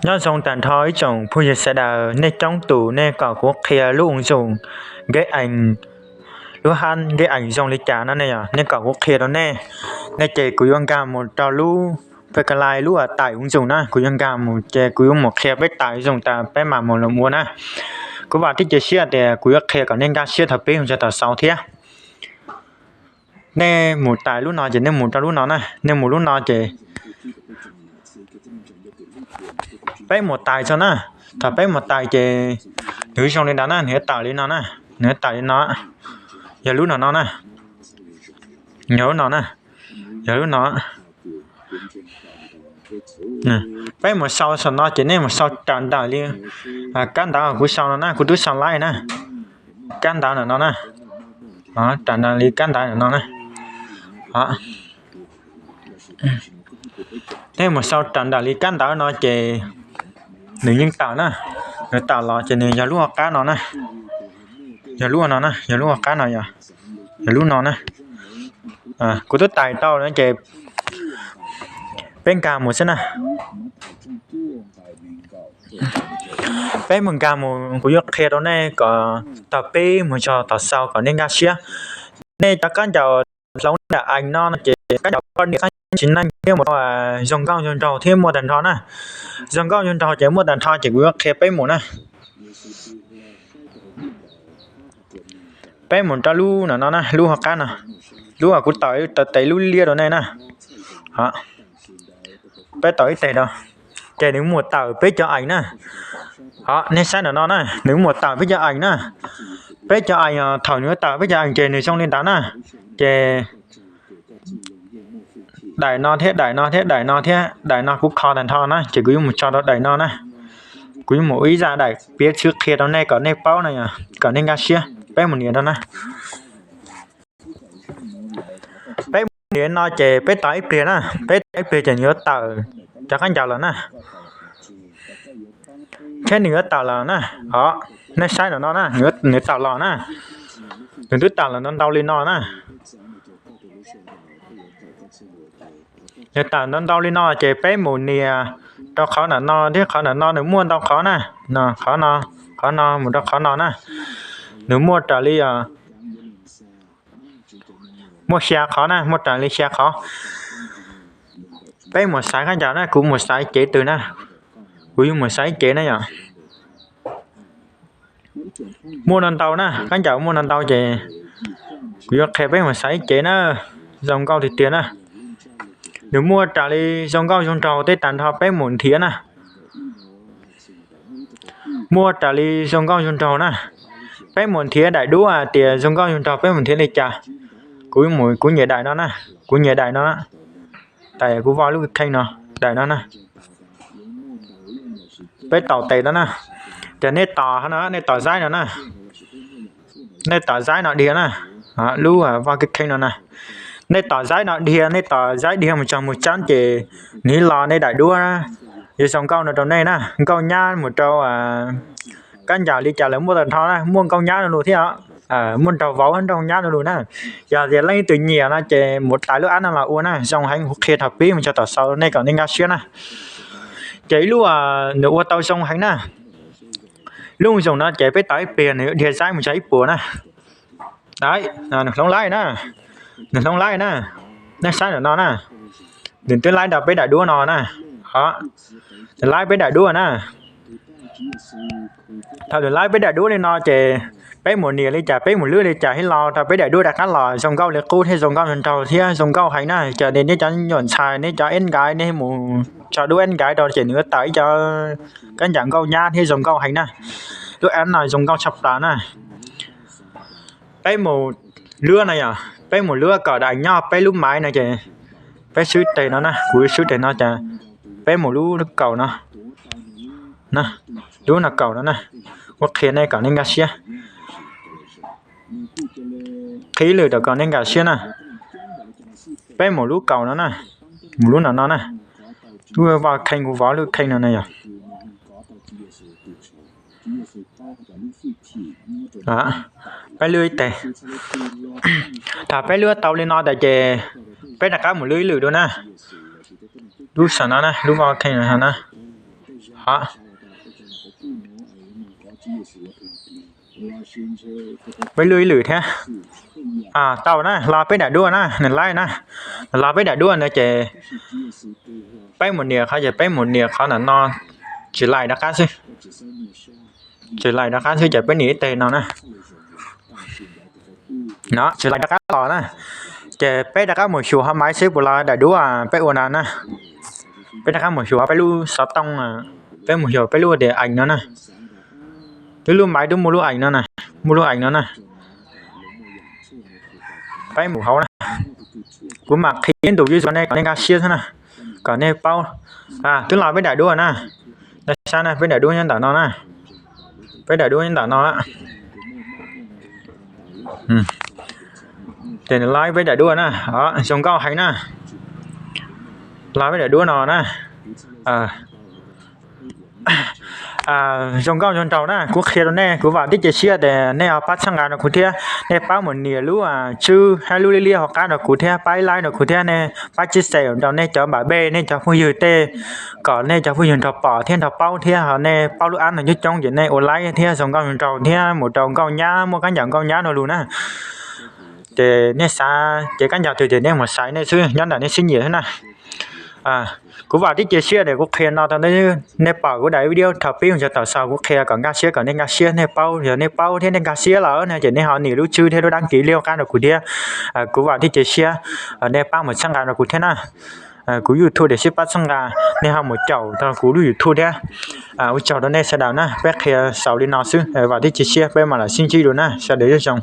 Nyob zoo tag nrho ib tsoom phooj ywg sawv daws, nej coob tus nej kom kuv qhia lub ua zoom, nkev ees, lub hab nkev ees zoo li cas no ne yog nej kom kuv qhia rau nej. Nej ces kuv yuav nkag mus rau lub peb ka lai lub tais ua zoom na, kuv yuav nkag mus ces kuv yuav mus qhia peb tais ua zoom tas peb mam mus los ua na. Kuv vam thiab cia siab tias kuv yuav qhia kom nej nkag siab thaum pib mus txog thaum xaus thiab. Nej mus tais lub no ces nej mus rau lub no na, nej mus lub no ces peb mus tais tso na. Thaum peb mus tais ces nws zoo li ntawd na, nws yuav tawm li no na, nws yuav tawm li no, yog lub no no na, yog lub no na, yog lub no. Peb mus sau saum no ces nej mus sau raws ntawm li kab ntawv kuv sau no na, kuv twb sau laib na, kab ntawv no na, raws ntawm li kab ntawv no na. Nej mus sau raws ntawm li kab ntawv no ces nws yeej tawm na, nws tawm los ces nws yog lub qab no na, yog lub no na, yog lub qab no, yog lub no na. Kuv twb tais tau no ces peb nkag mus xwb na. Peb mus nkag mus, kuv yuav qhia rau nej kom thaum pib mus txog thaum xaus kom nej nkag siab. Nej cov kab ncaws hloov nram ees no ces kab ncaws poj niam qab tsis neej thiab mus rau zoo nkauj zoo nraug thiab muaj tag nrho na. Zoo nkauj zoo nraug ces muaj tag nrho ces kuv yuav qhia peb mus na. Peb mus rau lub no no na, lub hauv qab no, lub kuv tawm tes lub liab rau nej na. Peb tawm ib teg rau, ces nws mus tawm peb cov ees na. Nej saib no no na, nws mus tawm peb cov ees na. Peb cov ees, thaum nws tawm peb cov ees ces nws zoo li ntawd na. Ces daim no thiab daim no thiab daim no thiab daim no kuv kho tag nrho na ces kuv yuav mus tso rau daim no na. Kuv yuav mus ua ib zaj daim piav txwv qhia rau nej kom nej paub no, kom nej nkag siab. Peb mus nias rau na. Peb mus nias no ces peb tos ib pliag na, peb tos ib pliag ces nws yuav tawm cov kab ncaws los na. Thiab nws yuav tawm los na, o, nej saib no no na, nws tawm los na. Nws twb tawm los ntau ntau li no na. Nws tawm ntau ntau li no ces peb mus nias rau qhov ntawm no thiab qhov ntawm no nws muaj ntau qhov na. Qhov no, qhov no mus rau qhov no na. Nws muaj raws li muaj xya qhov na, muaj raws li xya qhov. Peb mus xaiv kab ncaws na, kuv mus xaiv cev twg na, kuv yuav mus xaiv cev na yom. Muaj no ntau na, kab ncaws muaj no ntau ces kuv yuav qhia peb mus xaiv cev na, zoo nkauj tiag tiag na. Nws muaj raws li zoo nkauj zoo nraug tej tag nrho peb mus nrhiav na. Muaj raws li zoo nkauj zoo nraug na. Peb mus nrhiav daim duab hais tias zoo nkauj zoo nraug peb mus nrhiav li cas. Kuv, kuv nyiam daim no na, kuv nyiam daim no. Tais kuv vaj lub kheej no, daim no na. Peb tos tes no na. Ces nej tos no, nej tos zaib no na. Nej tos zaib no dhia na. Lub vaj kheej no na. Nej tos zaib no dhia, nej tos zaib dhia mus txog mus txeeb ces nws los nej daim duab yuav zoo nkauj no rau nej na, nkauj nyab mus rau kab ncaws li cas lawv muaj tag nrho na, muaj nkauj nyab no lus thiab os. Muaj nraug vauv nraug nyab no lus na. Yog tias leej twg nyiam no ces mus tais lub app no los ua na, zoo heev, kuv qhia thaum pib mus txog thaum xaus nej kom nej nkag siab na. Ces ib lub nws ua tau zoo heev na. Lub zoom no ces peb tos ib pliag nws dhia zaib mus txog ib puas na. Nws hloov laib na, nws hloov laib na. Nej saib ntawm no na, nws twb laib rau peb daim duab no na. Nws laib peb daim duab na. Thaum nws laib peb daim duab li no ces peb mus nias li cas, peb mus lwb li cas thiaj los rau peb daim duab rov qab los zoo nkauj li qub thiab zoo nkauj nraug thiab zoo nkauj heev na. Ces nej cov nyuam ntxhais, nej cov eb nkaiv, nej mus tso duab eb nkaiv rau ces nws yuav tawm ib co kab ncaws nkauj nyab thiab zoo nkauj heev na. Lub app no zoo nkauj tshaj plaws na. Peb mus lwb no yog, peb mus lwb kom daim nyob peb lub maiv no ces peb swb tes no na, kuv swb tes no ces peb mus lub kaum no. Lub no kaum no na, kuv qhia nej kom nej nkag siab. Qhib lwm rau kom nej nkag siab na. Peb mus lub kaum no na, mus lub no no na. Lub vaj kheej kuv vov lub kheej no na yog. Peb lwb ib teg. Thaum peb lwb tau li no tas ces peb rov qab mus lwb ib lwm dua na. Lub saum no na, lub vaj kheej no na. Peb lub ib lwm thiab. Tau na, los peb daim duab na, nws laib na. Los peb daim duab no ces peb mus nias qhov, ces peb mus nias qhov ntawm no, tsis laim rov qab xwb. Tsis laim rov qab xwb ces peb nias ib teg no na. No tsis laim rov qab los na. Ces peb rov qab mus xyuas hauv maiv seb puas los daim duab peb ua no na. Peb rov qab mus xyuas peb lub xov tooj, peb mus xyuas peb lub tias ees no na. Twb lub maiv twb muaj lub ees no na, muaj lub ees no na. Peb mus hauv na. Kuv mam qhia ib ntus yuj zus nej kom nej nkag siab xwb na, kom nej paub. Twb los peb daim duab na. Nej saib na, peb daim duab nyob ntawm no na. Peb daim duab nyob ntawm no. Ces nws laib peb daim duab na. Zoo nkauj heev na. Laib peb daim duab no na. Zoo nkauj zoo nraug na, kuv qhia rau nej, kuv vam thiab cia siab tias nej ho pab txhawb nqa rau kuv thiab, nej pab mus nias lub tswb thiab lub liab liab hauv qab rau kuv thiab, pab ib laib rau kuv thiab, nej pab tsib xees rau nej cov npam pej, nej cov phooj ywg tej, kom nej cov phooj ywg nrog pom thiab nrog paub thiab, ho nej paub lub app no coob coob ces nej ua laib thiab zoo nkauj zoo nraug thiab mus rau nkauj nyab, muaj kab ncaws nkauj nyab no lus na. Ces nej xav ces kab ncaws twg ces nej mus xaiv nej xwb, nyob ntawm nej siab nyiam xwb na. Kuv vam thiab cia siab tias kuv qhia no tau, nej pom kuv daim video thaum pib mus txog thaum xaus kuv qhia kom nkag siab kom nej nkag siab, nej paub, yog nej paub thiab nej nkag siab lawm no ces nej ho nias lub tswb thiab lub dab kiv liab qab rau kuv thiab. Kuv vam thiab cia siab nej pab mus txhawb nqa rau kuv thiab na. Kuv YouTube tiam sis pab txhawb nqa, nej ho mus caum rau kuv lub YouTube thiab. Ua tsaug rau nej sawv daws na, peb qhia xaus li no xwb, vam thiab cia siab, peb mam li sib ntsib dua na, sawv daws nyob zoo.